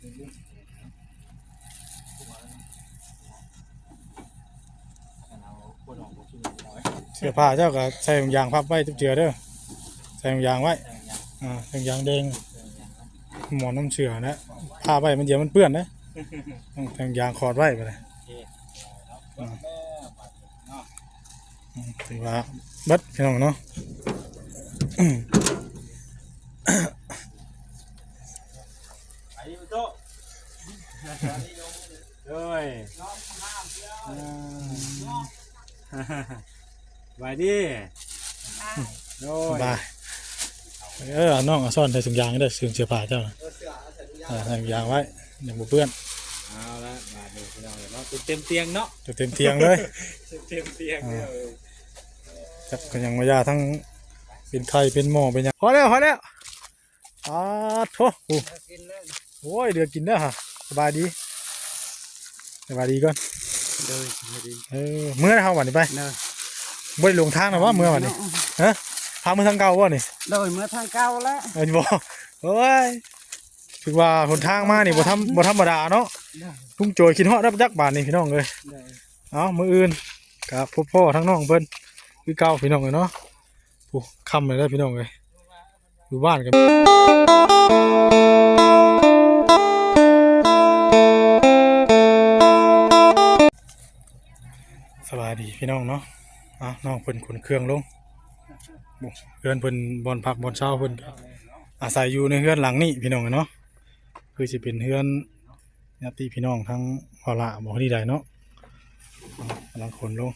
ເສື້ອຜ້າເຈົ້າກໍໃສ່ຖົງຢາງພັບໄວ້ເທື່ອເດີ ໃສ່ຖົງຢາງໄວ້ ອ່າ ຖົງຢາງແດງ ໝອນນຳເສື້ອນະ ຜ້າໄວ້ມັນ ດຽວມັນເປື້ອນເດ້ ຕ້ອງໃສ່ຖົງຢາງຂອດໄວ້ບັດນີ້ ອ່າ ອືມ ຖືວ່າເບິດພີ່ນ້ອງເນາະ ອືມ ໂດຍ ອືມ ສະບາຍດີ ໂດຍ ສະບາຍ ເອີ ເອົານ້ອງເອົາຊ້ອນໃສ່ຖົງຢາງເດີ ເຊື່ອ ເສື້ອຜ້າເຈົ້ານະ ເອີ ໃສ່ຖົງຢາງໄວ້ ຍັງບໍ່ເປື້ອນ ເອົາລະ ບາດນີ້ພີ່ນ້ອງເນາະ ເຕັມຕຽງເນາະ ເຕັມຕຽງເລີຍ ເຕັມຕຽງເລີຍ ຈັກກໍຍັງວ່າຢ່າ ທັງເປັນໄຂ້ເປັນໝໍເປັນຫຍັງ ພໍແລ້ວ ພໍແລ້ວ ອາໂທ້ ໂອ້ຍ ເດືອກິນເດີຫະ ສະບາຍດີ ສະບາຍດີກ່ອນ ໂດຍ ສະບາຍດີ ເອີ ເມືອແລ້ວເຮົາບັດນີ້ໄປ ໂດຍ ບໍ່ໄດ້ຫຼົງທາງນະບໍ່ ເມືອບັດນີ້ ເນາະ ຮະ ພາເມືອທາງເກົ່າບໍ່ນີ້ ໂດຍ ເມືອທາງເກົ່າແລ້ວ ເອີ ບໍ່ ໂອ້ຍ ຖືວ່າຫົນທາງມານີ້ບໍ່ທຳ ບໍ່ທຳມະດາເນາະ ໂດຍ ລຸງໂຈຍຄິດຮອດແລ້ວຈັກບາດນີ້ພີ່ນ້ອງເອີຍ ໂດຍ ເອົາ ມື້ອື່ນກະພົບພໍ້ທາງນ້ອງເພິ່ນຄືເກົ່າພີ່ນ້ອງເອີຍເນາະ ໂອ້ ຄ່ຳແລ້ວເດີພີ່ນ້ອງເອີຍ ຢູ່ບ້ານກັນ ສະບາຍດີພີ່ນ້ອງເນາະ ອ່າ ນ້ອງເພິ່ນຂົນເຄື່ອງລົງ ໂອ້ ເຮືອນເພິ່ນ ບ່ອນພັກບ່ອນເຊົາເພິ່ນ ອາໄສຢູ່ໃນເຮືອນຫຼັງນີ້ພີ່ນ້ອງເນາະ ຄືຊິເປັນເຮືອນ ຍາດຕິພີ່ນ້ອງທາງພໍ່ຫຼ້າບໍ່ ນີ້ໃດເນາະ ກຳລັງຂົນລົງ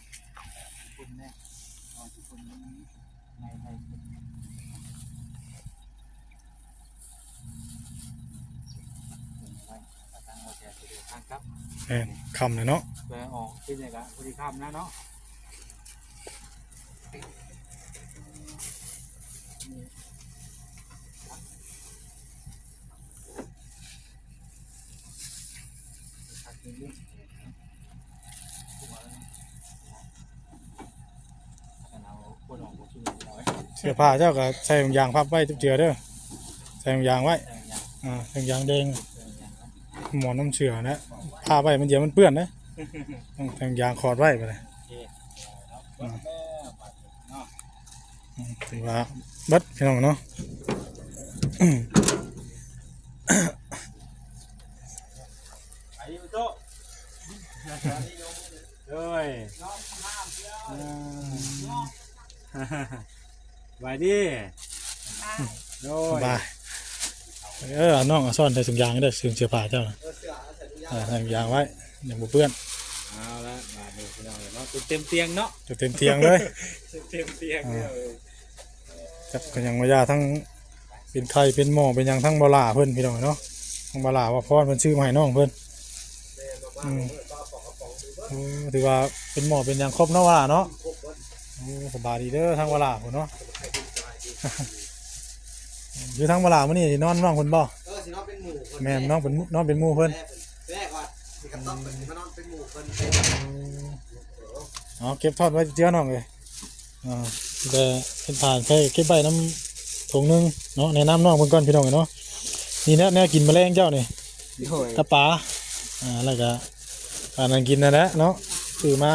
ແມ່ນ ຄ່ຳແລ້ວເນາະ ເພື່ອອອກທີ່ນີ້ກະພໍດີຄ່ຳແລ້ວເນາະ. ເສື້ອຜ້າເຈົ້າກໍໃສ່ຖົງຢາງພັບໄວ້ເທື່ອເດີ ໃສ່ຖົງຢາງໄວ້ ອ່າ ຖົງຢາງແດງ ໝອນນຳເສື້ອນະ ຜ້າໄວ້ມັນ ດຽວມັນເປື້ອນເດ້ ຕ້ອງໃສ່ຖົງຢາງຂອດໄວ້ບັດນີ້ ອືມ ຖືວ່າເບິດພີ່ນ້ອງເນາະ ອືມ ໂດຍ ອືມ ສະບາຍດີ ໂດຍ ສະບາຍ ເອີ ເອົານ້ອງເອົາຊ້ອນໃສ່ຖົງຢາງເດີ ເຊື່ອ ເສື້ອຜ້າເຈົ້ານະ ເອີ ໃສ່ຖົງຢາງໄວ້ ຍັງບໍ່ເປື້ອນ ເອົາລະ ບາດນີ້ພີ່ນ້ອງເນາະ ເຕັມຕຽງເນາະ ເຕັມຕຽງເລີຍ ເຕັມຕຽງເລີຍ ຈັກກໍຍັງວ່າຢ່າ ທັງເປັນໄຂ້ເປັນໝໍເປັນຫຍັງ ທັງບໍ່ຫຼ້າເພິ່ນພີ່ນ້ອງເນາະ ທັງບໍ່ຫຼ້າວ່າພອນເພິ່ນຊື້ມາໃຫ້ນ້ອງເພິ່ນ ອືມ ໂອ້ ຖືວ່າເປັນໝໍເປັນຫຍັງຄົບເນາະ ວ່າເນາະ ໂອ້ ສະບາຍດີເດີ ທາງວ່າຫຼ້າພຸ້ນເນາະ ຢູ່ທາງວ່າຫຼ້າມື້ນີ້ຊິນອນນອນເພິ່ນບໍ່ ເອີ ຊິນອນເປັນໝູ່ເພິ່ນ ແມ່ນ ນອນເປັນ ນອນເປັນໝູ່ເພິ່ນ ແມ່ເພິ່ນ ແມ່ວ່າຊິກັບຕ້ອງເພິ່ນຊິມານອນເປັນໝູ່ເພິ່ນ ເອົາເກັບທອດໄວ້ເທື່ອນ້ອງເອີຍ ອ່າ ແຕ່ເຮັດທານໃສ່ເກັບໄວ້ນຳຖົງໜຶ່ງເນາະ ແນະນຳນ້ອງເພິ່ນກ່ອນພີ່ນ້ອງເອີຍເນາະ ນີ້ແຫຼະແນວກິນມື້ແລງເຈົ້ານີ້ ໂດຍ ກັບປາ ອ່າ ແລ້ວກະ ປານັ່ງກິນນັ້ນແຫຼະເນາະ ຊື້ມາ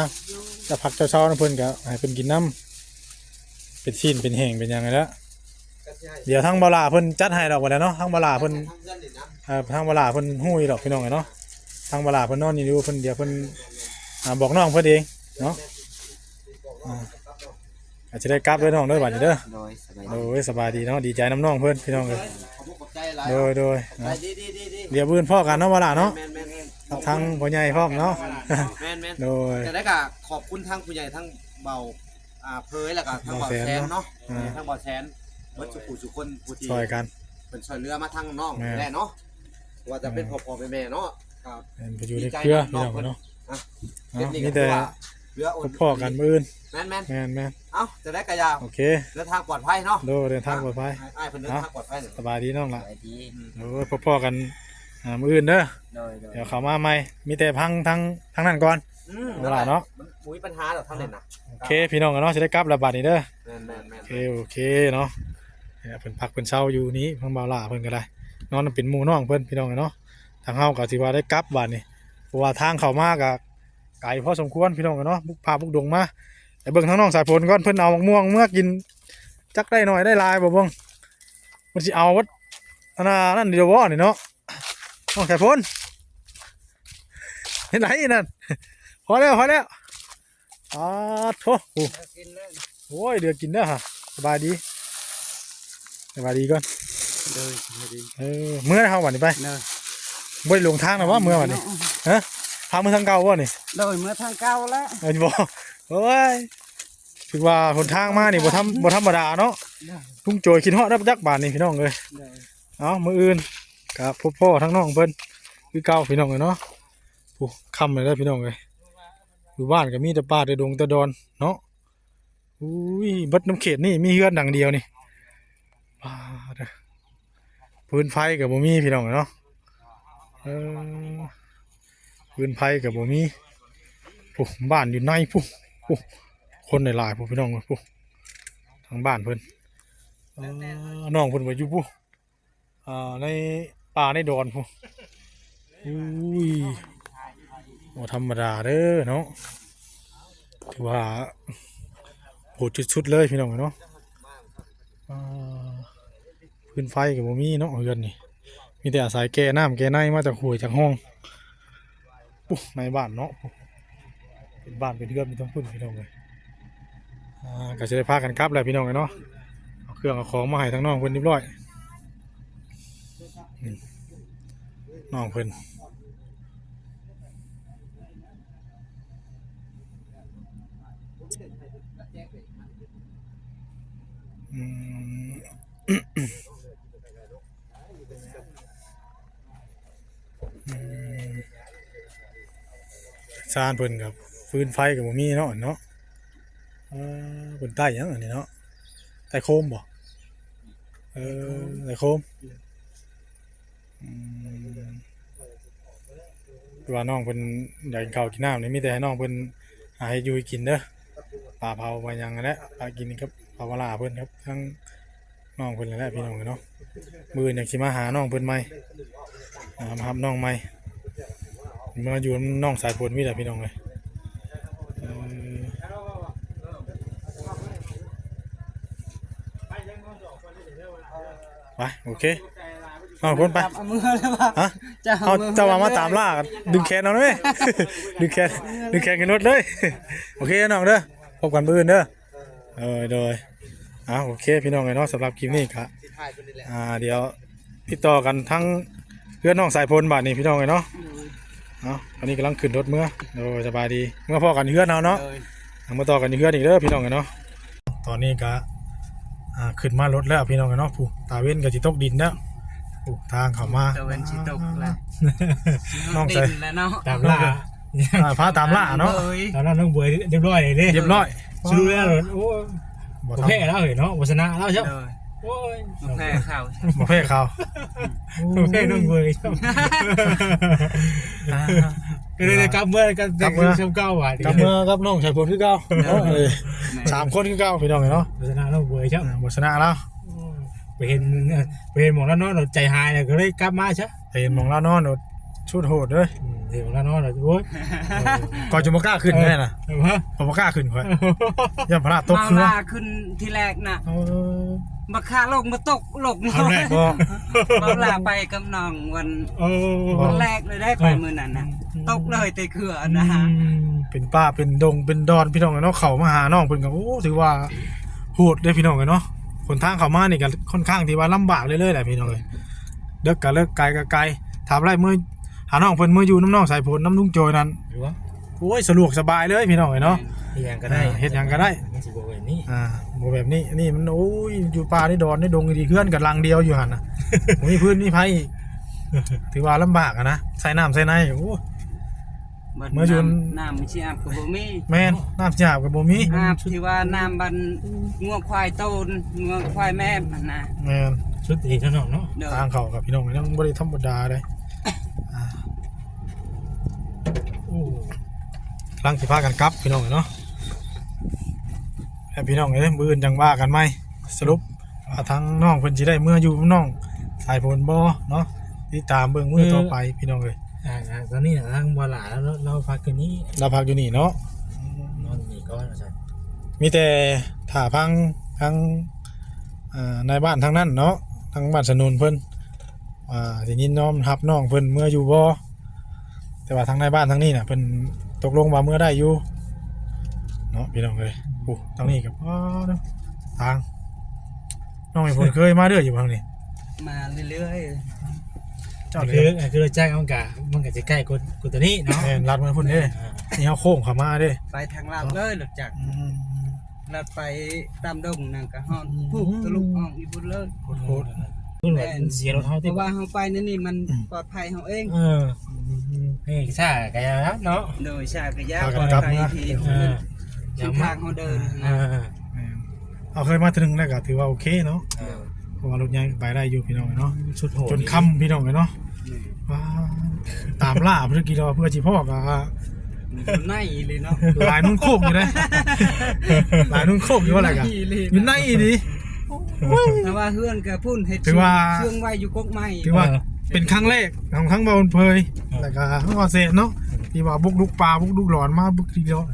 ຈະພັກເຊົ້າໆນຳເພິ່ນ ກະໃຫ້ເພິ່ນກິນນຳ ເປັນຊີ້ນເປັນແຫ້ງເປັນຫຍັງຫັ້ນແຫຼະ ດຽວທາງບໍ່ຫຼ້າເພິ່ນຈັດໃຫ້ດອກບັດນີ້ເນາະ ທາງບໍ່ຫຼ້າເພິ່ນ ເອີ ທາງບໍ່ຫຼ້າເພິ່ນຮູ້ຢູ່ດອກພີ່ນ້ອງເອີຍເນາະ ທາງບໍ່ຫຼ້າເພິ່ນນອນຢູ່ ເພິ່ນ ດຽວເພິ່ນ ອ່າ ບອກນ້ອງເພິ່ນເອງເນາະ ອ່າ ອາດຈະໄດ້ກັບເດີນ້ອງເດີ ບາດນີ້ເດີ ໂດຍ ສະບາຍດີ ໂດຍ ສະບາຍດີເນາະ ດີໃຈນຳນ້ອງເພິ່ນພີ່ນ້ອງເອີຍ ຂອບໃຈຫຼາຍ ໂດຍ ໂດຍ ຂອບໃຈ ດີໆໆໆ ດຽວມື້ອື່ນພໍ້ກັນເນາະ ວ່າລະເນາະ ແມ່ນໆໆ ກັບທາງພໍ່ໃຫຍ່ພ້ອມເນາະ ແມ່ນໆ ໂດຍ ຈັ່ງໃດກໍຂອບຄຸນທາງຜູ້ໃຫຍ່ ທາງເບົາ ອ່າ ເຜີຍ ແລ້ວກໍທາງເບົາແສນເນາະ ເອີ ທາງເບົາແສນ ເບິດສູ່ຜູ້ສູ່ຄົນຜູ້ທີ່ຊ່ອຍກັນ ເພິ່ນຊ່ວຍເຫຼືອມາທາງນ້ອງນີ້ແຫຼະເນາະ ວ່າຈະເປັນພໍ່ໆແມ່ໆເນາະ ກໍ ແມ່ນ ຢູ່ໃນເຄືອພີ່ນ້ອງເນາະ ມີແຕ່ພົບພໍ້ກັນມື້ອື່ນ ແມ່ນໆ ແມ່ນໆ ເອົ້າ ຈັ່ງໃດກໍຢ່າ ໂອເຄ ເດີນທາງປອດໄພເນາະ ໂດຍ ເດີນທາງປອດໄພ ອ້າຍເພິ່ນເດີນທາງປອດໄພ ສະບາຍດີນ້ອງຫຼ້າ ໂດຍ ພົບພໍ້ກັນ ອ່າ ມື້ອື່ນເດີ ໂດຍໆ ດຽວເຂົ້າມາໃໝ່ ມີແຕ່ພັງທາງ ທາງນັ້ນກ່ອນ ອືມ ເວລາເນາະ ມັນບໍ່ມີປັນຫາດອກທາງນັ້ນນະ ໂອເຄ ພີ່ນ້ອງເນາະ ຊິໄດ້ກັບແລ້ວບາດນີ້ເດີ ແມ່ນໆໆ ໂອເຄ ໂອເຄເນາະ ເພິ່ນພັກເພິ່ນເຊົາຢູ່ນີ້ ທາງບ່າວຫຼ້າເພິ່ນກໍໄດ້ ນອນເປັນໝູ່ນ້ອງເພິ່ນ ພີ່ນ້ອງເນາະ ທາງເຮົາກໍຖືວ່າໄດ້ກັບບາດນີ້ ເພາະວ່າທາງເຂົ້າມາກໍໄກພໍສົມຄວນພີ່ນ້ອງເອີຍເນາະ ບຸກປ່າບຸກດົງມາ. ໄປເບິ່ງທາງນ້ອງສາຍຝົນກ່ອນ ເພິ່ນເອົາໝາກມ່ວງເມືອກິນ ຈັກໄດ້ໜ້ອຍໄດ້ຫຼາຍບໍ່ເບິ່ງ ມັນຊິເອົາເບິດ ອັນນັ້ນ ນັ້ນຢູ່ບໍ່ນີ້ເນາະ ນ້ອງສາຍຝົນ ເຮັດໄດນັ້ນ ພໍແລ້ວ ພໍແລ້ວ ອາໂທ້ ໂອ້ຍ ເຫຼືອກິນເດີ ສະບາຍດີ ສະບາຍດີກ່ອນ ໂດຍ ສະບາຍດີ ເອີ ເມືອເຮົາບັດນີ້ໄປ ໂດຍ ບໍ່ໄດ້ຫຼົງທາງນະບໍ່ ເມືອບັດນີ້ ຮະ ພາເມືອທາງເກົ່າບໍ່ນີ້ ໂດຍ ເມືອທາງເກົ່າແລ້ວ ເອີ ບໍ່ ໂອ້ຍ ຖືວ່າຫົນທາງມານີ້ບໍ່ທຳ ບໍ່ທຳມະດາເນາະ ລຸງໂຈຍຄິດຮອດແລ້ວຈັກບາດນີ້ພີ່ນ້ອງເອີຍ ເອົາ ມື້ອື່ນກະພົບພໍ້ທາງນ້ອງເພິ່ນຄືເກົ່າພີ່ນ້ອງເອີຍເນາະ ໂອ້ ຄ່ຳແລ້ວເດີພີ່ນ້ອງເອີຍ ຢູ່ບ້ານກໍມີແຕ່ປ່າແຕ່ດົງແຕ່ດອນເນາະ ອຸ້ຍ ເບິດນຳເຂດນີ້ມີເຮືອນຫຼັງດຽວນີ້ ປາດເດີ ຟືນໄຟກໍບໍ່ມີພີ່ນ້ອງເອີຍເນາະ ເອີ ຟືນໄຟກໍບໍ່ມີ ພຸ້ນ ບ້ານຢູ່ໃນພຸ້ນ ພຸ້ນ ຄົນຫຼາຍໆ ພຸ້ນ ພີ່ນ້ອງເອີຍ ພຸ້ນ ທາງບ້ານເພິ່ນ ເອີ ນ້ອງເພິ່ນກໍຢູ່ພຸ້ນ ອ່າ ໃນປ່າໃນດອນພຸ້ນ ອຸ້ຍ ບໍ່ທຳມະດາເດີເນາະ ຖືວ່າໂຫດສຸດໆເລີຍພີ່ນ້ອງເອີຍເນາະ ອ່າ ຟືນໄຟກໍບໍ່ມີເນາະ ເຮືອນນີ້ ມີແຕ່ອາໄສແກ່ນ້ຳແກ່ໃນມາຈາກຫ້ວຍຈາກຮ່ອງ ໂອ້ ໃນບ້ານເນາະ ເປັນບ້ານເປັນເຮືອນຢູ່ທາງພຸ້ນພີ່ນ້ອງເອີຍ ອ່າ ກໍຊິໄດ້ພາກັນກັບແລ້ວພີ່ນ້ອງເອີຍເນາະ ເອົາເຄື່ອງເອົາຂອງມາໃຫ້ທາງນ້ອງເພິ່ນຮຽບຮ້ອຍ ນີ້ ນ້ອງເພິ່ນ ອືມ ອືມ ຊານເພິ່ນກໍຟືນໄຟກໍບໍ່ມີເນາະ ເນາະ ເອີ ເພິ່ນໄຕ້ຫຍັງອັນນີ້ເນາະ ໄຕ້ໂຄມບໍ່ ເອີ ໄຕ້ໂຄມ ອືມ ຄືວ່ານ້ອງເພິ່ນຢາກກິນເຂົ້າກິນນ້ຳນີ້ ມີແຕ່ໃຫ້ນ້ອງເພິ່ນຫາເຮັດຢູ່ໃຫ້ກິນເດີ ປາເຜົາປາຫຍັງຫັ້ນແຫຼະ ປາກິນກັບເຜົາປາຫຼ້າເພິ່ນກັບທາງ ນ້ອງເພິ່ນແຫຼະພີ່ນ້ອງເອີຍເນາະ ມື້ອື່ນຈັ່ງຊິມາຫານ້ອງເພິ່ນໃໝ່ ອ່າ ມາຮັບນ້ອງໃໝ່ ມາຢູ່ນຳນ້ອງສາຍຝົນນີ້ແຫຼະພີ່ນ້ອງເອີຍ ເອີ ໄປ ໂອເຄ ນ້ອງເພິ່ນໄປ ເອົາເມືອເລີຍວ່າ ຮະ ເຈົ້າ ເອົາ ເອົາເມືອ ເຈົ້າວ່າມາຕາມລ່າ ດຶງແຂນເອົາໄດ້ ດຶງແຂນ ດຶງແຂນຂຶ້ນລົດເລີຍ ໂອເຄນ້ອງເດີ ພົບກັນມື້ອື່ນເດີ ເອີ ໂດຍ ເອົາ ໂອເຄ ພີ່ນ້ອງເອີຍເນາະ ສຳລັບຄລິບນີ້ກະ ອ່າ ດຽວຕິດຕໍ່ກັນທາງເຮືອນນ້ອງສາຍຝົນບາດນີ້ພີ່ນ້ອງເອີຍເນາະ ເອົາ ຕອນນີ້ກຳລັງຂຶ້ນລົດເມືອ ໂດຍ ສະບາຍດີ ເມືອພໍ້ກັນເຮືອນເຮົາເນາະ ເອົາ ມາຕໍ່ກັນເຮືອນອີກເດີພີ່ນ້ອງເອີຍເນາະ ຕອນນີ້ກະ ອ່າ ຂຶ້ນມາລົດແລ້ວພີ່ນ້ອງເອີຍເນາະ ຜູ້ ຕາເວັນກໍຊິຕົກດິນແລ້ວ ຜູ້ ທາງເຂົ້າມາ ຕາເວັນຊິຕົກແລ້ວ ນ້ອງໃສ່ ຕາມລ່າ ອ່າ ພາຕາມລ່າເນາະ ໂດຍ ຕາມລ່ານ້ອງບວຍຮຽບຮ້ອຍເດ້ ຮຽບຮ້ອຍ ສະຫຼຸບແລ້ວ ໂອ້ຍ ບໍ່ ບໍ່ແພ້ລາວເລີຍເນາະ ບໍ່ຊະນະລາວຊ້ຳ ໂດຍ ໂອ້ຍ ບໍ່ແພ້ເຂົາ ບໍ່ແພ້ເຂົາ ບໍ່ແພ້ນ້ອງເວີຍຊ້ຳ ກໍເລີຍໄດ້ກັບເມືອກັບ ກັບເມືອ ຊຳເກົ່າບາດນີ້ ກັບເມືອກັບນ້ອງໄຊພົນຄືເກົ່າ ໂດຍ ເອີ ສາມຄົນຄືເກົ່າພີ່ນ້ອງເນາະ ບໍ່ຊະນະນ້ອງເວີຍຊ້ຳ ອ່າ ບໍ່ຊະນະລາວ ໂອ້ຍ ໄປເຫັນ ໄປເຫັນໝ່ອງລາວນອນ ໃຈຫາຍແລ້ວ ກໍເລີຍກັບມາຊະ ໄປເຫັນໝ່ອງລາວນອນໂດດ ສຸດໂຫດເດີ ອືມ ເຫັນໝ່ອງລາວນອນໂດດ ໂອ້ຍ ເອີ ກ່ອນຈະບໍ່ກ້າຂຶ້ນແມ່ນນະ ເອີ ຂ້ອຍບໍ່ກ້າຂຶ້ນຂ້ອຍ ຢ້ານພະລາດຕົກເຄືອ ມາລາຂຶ້ນທີແລກນະ ເອີ ບັກຂາລົງມາຕົກລົງ ຄັ້ງແລກບໍ່ ມາລາໄປກັບນ້ອງວັນ ເອີ ວັນແລກເລີຍໄດ້ໄປ ເອີ ມື້ນັ້ນນະ ອືມ ຕົກເລີຍແຕ່ເຄືອນະ ອືມ ເປັນປ່າເປັນດົງເປັນດອນ ພີ່ນ້ອງເນາະ ເຂົ້າມາຫານ້ອງເພິ່ນກໍ ໂອ້ ຖືວ່າໂຫດເດ້ ພີ່ນ້ອງເນາະ ຫົນທາງເຂົ້າມານີ້ກໍຄ່ອນຂ້າງທີ່ວ່າລຳບາກເລີຍໆແຫຼະ ພີ່ນ້ອງເອີຍ ເດິກກໍເລິກ ໄກກໍໄກ ຖ້າບໍ່ໄດ້ເມືອຫານ້ອງເພິ່ນ ເມືອຢູ່ນຳນ້ອງສາຍຝົນ ນຳລຸງໂຈຍນັ້ນ ໂອ້ຍ ສະດວກສະບາຍເລີຍພີ່ນ້ອງເອີຍເນາະ ແມ່ນ ເຮັດຫຍັງກໍໄດ້ ອ່າ ເຮັດຫຍັງກໍໄດ້ ມັນຊິບໍ່ແບບນີ້ ອ່າ ບໍ່ແບບນີ້ ອັນນີ້ມັນ ໂອ້ຍ ຢູ່ປ່າໃນດອນໃນດົງອີ່ຫຼີ ເຮືອນກໍຫຼັງດຽວຢູ່ຫັ້ນນະ ບໍ່ມີພື້ນມີໄຟອີກ ຖືວ່າລຳບາກຫັ້ນນະ ໃສ່ນ້ຳໃສ່ໃນ ໂອ້ຍ ບັດ ເມື່ອຢູ່ ນ້ຳ ນ້ຳຊິອາບກໍບໍ່ມີ ແມ່ນ ນ້ຳຊິອາບກໍບໍ່ມີ ອາບທີ່ວ່ານ້ຳບັນງົວຄວາຍໂຕນ ງົວຄວາຍແມ່ຫັ້ນນະ ແມ່ນ ສຸດອີກເນາະ ໂດຍ ທາງເຂົ້າກັບພີ່ນ້ອງຍັງບໍ່ໄດ້ທຳມະດາເດ້ ອ່າ ໂອ້ ກຳລັງຊິພາກັນກັບພີ່ນ້ອງເນາະ ແລ້ວພີ່ນ້ອງເອີຍ ມື້ອື່ນຈັ່ງວ່າກັນໃໝ່ ສະຫຼຸບວ່າທາງນ້ອງເພິ່ນຊິໄດ້ເມືອຢູ່ນຳນ້ອງສາຍຝົນບໍ່ເນາະ ຕິດຕາມເບິ່ງມື້ຕໍ່ໄປພີ່ນ້ອງເອີຍ. ອ່າ ອ່າ ຕອນນີ້ທາງບໍ່ຫຼ້າລາວ ລາວພັກຢູ່ນີ້ ລາວພັກຢູ່ນີ້ເນາະ. ນອນຢູ່ນີ້ກ່ອນວ່າຊັ້ນ. ມີແຕ່ຖ້າຟັງທາງ ອ່າ ນາຍບ້ານທາງນັ້ນເນາະ ທາງບ້ານສະໜຸນເພິ່ນ ອ່າ ຊິຍິນຍອມຮັບນ້ອງເພິ່ນເມືອຢູ່ບໍ່? ແຕ່ວ່າທາງນາຍບ້ານທາງນີ້ນະ ເພິ່ນຕົກລົງວ່າເມືອໄດ້ຢູ່ເນາະ ພີ່ນ້ອງເອີຍ. ໂອ້ ທາງນີ້ກໍ ອໍ ທາງ ນ້ອງໄອ້ຝົນເຄີຍມາເລື້ອຍຢູ່ທາງນີ້? ມາເລື້ອຍໆ. ເຈົ້າ ຄື ຄືລົດຈັກມັນກະ ມັນກະຊິໃກ້ກວ່າ ກວ່າຕົວນີ້ເນາະ. ແມ່ນ ລັດມາພຸ້ນເດ້. ອ່າ ນີ້ເຮົາໂຄ້ງເຂົ້າມາເດ້ ໄປທາງລັດເລີຍລົດຈັກ. ອືມ ລັດໄປຕາມດົງນັ້ນກະຮອດ ອືມ ພຸ້ນ ທະລຸອອກອີກພຸ້ນເລີຍ. ໂຄດໆ ພຸ້ນວ່າເສຍລົດເຮົາຕິ ເພາະວ່າເຮົາໄປໃນນີ້ມັນ ອືມ ປອດໄພເຮົາເອງ. ເອີ ເອີ ຊ້າກະຢ່າເນາະ. ໂດຍ ຊ້າກະຢ່າ ພາກັນກັບເມືອ. ເອີ ເສັ້ນທາງເຮົາເດີນ ເອີ ແມ່ນ ເຮົາເຄີຍມາເທື່ອໜຶ່ງແລ້ວກໍຖືວ່າໂອເຄເນາະ. ເອີ ເພາະວ່າລົດໃຫຍ່ໄປໄດ້ຢູ່ພີ່ນ້ອງເອີຍເນາະ. ສຸດໂຫດ ຈົນຄ່ຳພີ່ນ້ອງເອີຍເນາະ. ອືມ ວ້າ ຕາມລ່າເພື່ອກິໂລ ເພື່ອຊິພໍ້ກໍ ຢູ່ໃນອີ່ຫຼີເນາະ ຫຼາຍນຸ່ນໂຄກຢູ່ເດ້. ຫຼາຍນຸ່ນໂຄກຢູ່ວ່າແຫຼະກະ ຢູ່ໃນອີ່ຫຼີ ຢູ່ໃນອີ່ຫຼີ. ໂອ້ຍ ແຕ່ວ່າເຮືອນກໍພຸ້ນ ເຮັດ ຖືວ່າ ເຊື່ອງໄວ້ຢູ່ກົກໄມ້. ຖືວ່າ ເອີ ເປັນຄັ້ງແລກຂອງທັງບ່າວບຸນເຜີຍ ເອີ ແລ້ວກໍທັງບ່າວແສນເນາະ ທີ່ວ່າບຸກລຸກປ່າບຸກລຸກດອນມາບຸກທີ່ເນາະ.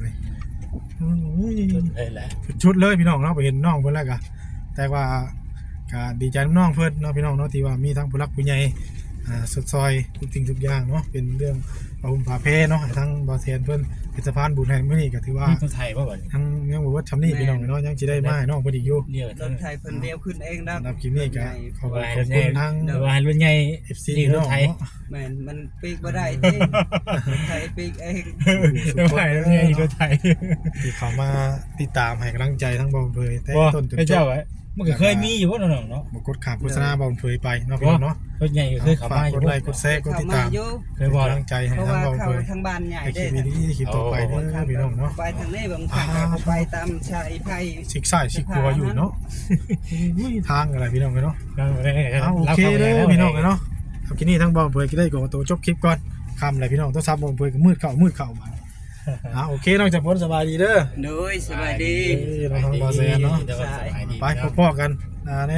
ໂອ້ຍ ສຸດເລີຍແຫຼະ ສຸດໆເລີຍພີ່ນ້ອງເນາະ. ໄປເຫັນນ້ອງເພິ່ນແລ້ວກໍ ແຕ່ວ່າກໍດີໃຈນຳນ້ອງເພິ່ນເນາະ ພີ່ນ້ອງເນາະ ທີ່ວ່າມີທັງຜູ້ຫຼັກຜູ້ໃຫຍ່ ອ່າ ຊົດຊ່ອຍທຸກສິ່ງທຸກຢ່າງເນາະ. ເປັນເລື່ອງຜ້າຫົ່ມຜ້າແພເນາະ ໃຫ້ທາງບ່າວແສນເພິ່ນເປັນສະພານບຸນໃຫ້. ມື້ນີ້ກໍຖືວ່າ ມີຄົນໄທບໍ່ບັດນີ້? ຍັງ ຍັງບໍ່ເບິດຊ່ຳນີ້ ແມ່ນ ພີ່ນ້ອງເນາະ ຍັງຊິໄດ້ມາໃຫ້ນ້ອງເພິ່ນອີກຢູ່. ລົດໄຖເພິ່ນດຽວຂຶ້ນເອງດອກ. ສຳລັບຄລິບນີ້ກໍຂອບຄຸນທາງ ວ່າໃຫ້ລົດໃຫຍ່ ເອັຟຊີ ນີ້ລົດໄຖເນາະ. ແມ່ນ ມັນປີກບໍ່ໄດ້ຕິ ໄຖປີກເອງ. ວ່າໃຫ້ລົດໃຫຍ່ລົດໄຖ ທີ່ເຂົ້າມາຕິດຕາມໃຫ້ກຳລັງໃຈທັງບ່າວບຸນເຜີຍແຕ່ຕົ້ນຈົນຈົບ. ມັນກໍເຄີຍມີຢູ່ບໍ່ນ້ອງເນາະ? ບໍ່ກົດຂ້າມໂຄສະນາບ່າວບຸນເຜີຍໄປເນາະ ພີ່ນ້ອງເນາະ. ລົດໃຫຍ່ກໍເຄີຍເຂົ້າມາຢູ່ ກົດໄລກົດແຊ ກົດຕິດຕາມ ເຄີຍບໍ່ ກຳລັງໃຈໃຫ້ທາງບ່າວບຸນເຜີຍ ທາງບ້ານໃຫຍ່ເດ້ ຄລິບດີໆ ຄລິບຕໍ່ໄປເດີພີ່ນ້ອງເນາະ. ໄປທາງນີ້ບາງຄັ້ງກໍໄປຕາມຊາຍໄພ ຊິກຊ້າຍຊິຂວາຢູ່ເນາະ. ໂອ້ຍ ທາງກໍໄດ້ພີ່ນ້ອງເອີຍເນາະ. ເອົາ ໂອເຄເດີພີ່ນ້ອງເອີຍເນາະ. ເອົາ ຄລິບນີ້ທາງບ່າວບຸນເຜີຍກໍໄດ້ຂໍຕົວຈົບຄລິບກ່ອນ ຄ່ຳແລ້ວພີ່ນ້ອງ. ໂທລະສັບບ່າວບຸນເຜີຍກໍມືດເຂົ້າມືດເຂົ້າບາດ. ອ່າ ໂອເຄ ນ້ອງຈຳພົນ ສະບາຍດີເດີ. ໂດຍ ສະບາຍດີ ເອີ ນ້ອງ ບ່າວແສນເນາະ. ໂດຍ ສະບາຍດີ ໄປ ພີ່ນ້ອງ ພົບພໍ້ກັນ ອ່າ ໃນ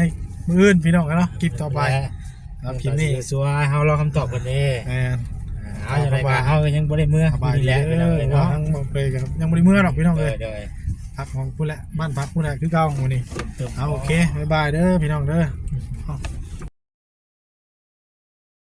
ມື້ອື່ນພີ່ນ້ອງເນາະ ຄລິບຕໍ່ໄປ. ແລ້ວ ສຳລັບຄລິບນີ້ ສວຍເຮົາລໍຄຳຕອບເພິ່ນເດ້. ແມ່ນ ອ່າ ເອົາຈັ່ງໃດກໍເຮົາກໍຍັງບໍ່ໄດ້ເມືອ ສະບາຍດີເດີ. ນີ້ແຫຼະ ພີ່ນ້ອງເນາະ ທາງບ່າວເຜີຍກໍຍັງບໍ່ໄດ້ເມືອດອກພີ່ນ້ອງເອີຍ. ໂດຍ ພັກຫ້ອງພຸ້ນແຫຼະ ບ້ານພັກພຸ້ນແຫຼະ ຄືເກົ່າມື້ນີ້. ເອົາ ໂອເຄ ບາຍບາຍເດີພີ່ນ້ອງເດີ.